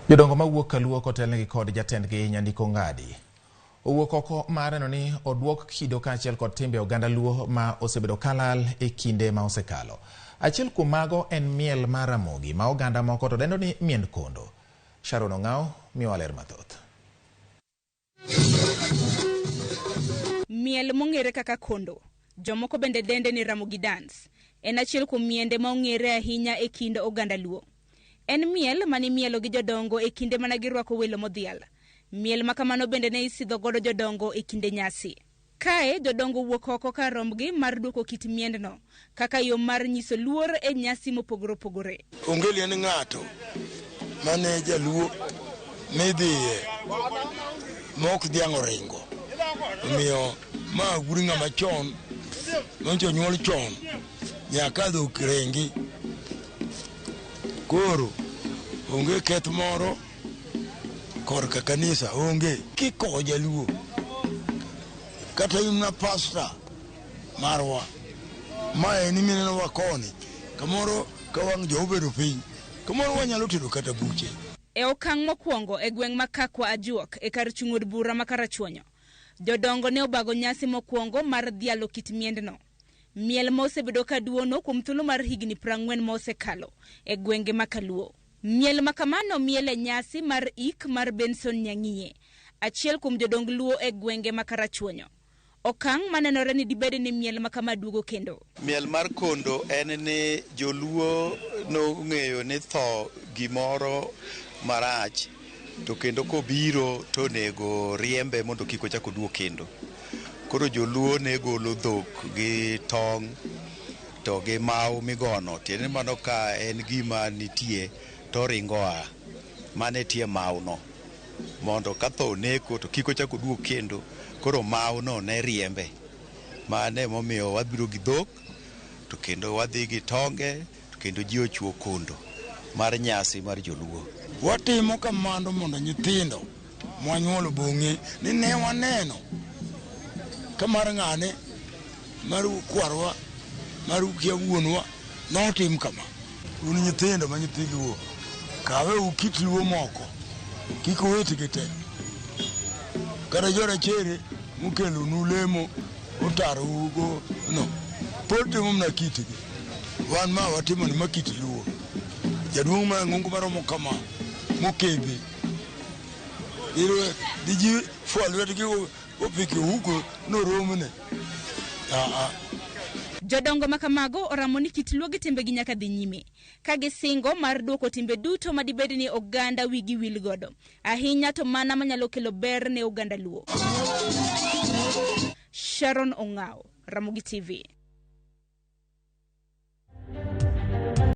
Jodongo mawuok Kaluo kotelnegi kod jatendgi Nyandiko Ngadi owuok oko mar neno ni oduok kido kaachiel kod timbe oganda Luo ma osebedo kalal e kinde ma osekalo. Achiel kuom mago en miel mar Ramogi ma oganda moko to dendo ni miend kondo. Sharon Ong'ao miyowa ler mathoth. Miel mong'ere kaka kondo, jomoko bende dende ni Ramogi Dance, en achiel kuom miende ma ong'ere ahinya e kind oganda Luo. En miel mane imielo gi jodongo e kinde mana girwako welo modhial. Miel ma kamano bende ne isidho godo jodongo e kinde nyasi. Kae jodongo wuok oko kar rombgi mar duoko kit miendno kaka yo mar nyiso luor e nyasi mopogore opogore. Onge liend ng'ato mane jaluo midhiye mok dhiang' oringo. Omiyo ma gur ng'ama chon manyicho onyuol chon nyaka dhok ringi. Koro onge keth moro korka kanisa onge. Kikowo jaluo kata in na pasta marwa ma en minenowa koni kamoro ka wang' jo obedo piny kamoro wanyalo tedo kata buche. E okang' mokwongo e gweng' ma Kakwa Ajuok e kar chung' od bura ma Karachuonyo, jodongo ne obago nyasi mokwongo mar dhialo kit miendno. Miel ma osebedo ka duono kuom thuolo mar higni 40 ma osekalo e gwenge ma Kaluo. Miel ma kamano miel e nyasi mar ik mar Benson Nyang'iye, achiel kuom jodong Luo e gwenge ma Karachuonyo. Okang' manenore ni dibed ni miel ma kama duogo kendo. Miel mar kondo en ni joluo nong'eyo ni tho gimoro marach to kendo kobiro to onego riembe mondo kik ochak oduog kendo. Koro joluo ne golo dhok gi tong' to gi maw migono, tiende ni mano ka en gima nitie to oringo oa. Mano e tie mawno mondo ka tho oneko to kik ochak oduog kendo. Koro mawno ne riembe. Mano emomiyo wabiro gi dhok to kendo wadhi gi tonge to kendo ji ochuo kondo mar nyasi mar joluo. Watimo kamano mondo nyithindo mwanyuolo be ong'e ni ne waneno ka mar ng'ane, mar kwarwa, mar kia wuonwa notim kama. Un nyithindo ma nyithi Luo, kawe ukit Luo moko, kik uwitgi te. Kata jorachere mokelonu lemo otarougo no, pod timo mana kitgi. Wan ma watimo ni ma kit Luo. Jaduong' ma ng'ongo maromo kama mokembe diji fwa lwetgi opike huko noromne. Jodongo ma kamago oramo ni kit Luo gi timbegi nyaka dhi nyime, ka gisingo mar duoko timbe duto ma dibed ni oganda wigi wil godo, ahinya to mana manyalo kelo ber ne oganda Luo. Sharon Ong'ao, Ramogi TV.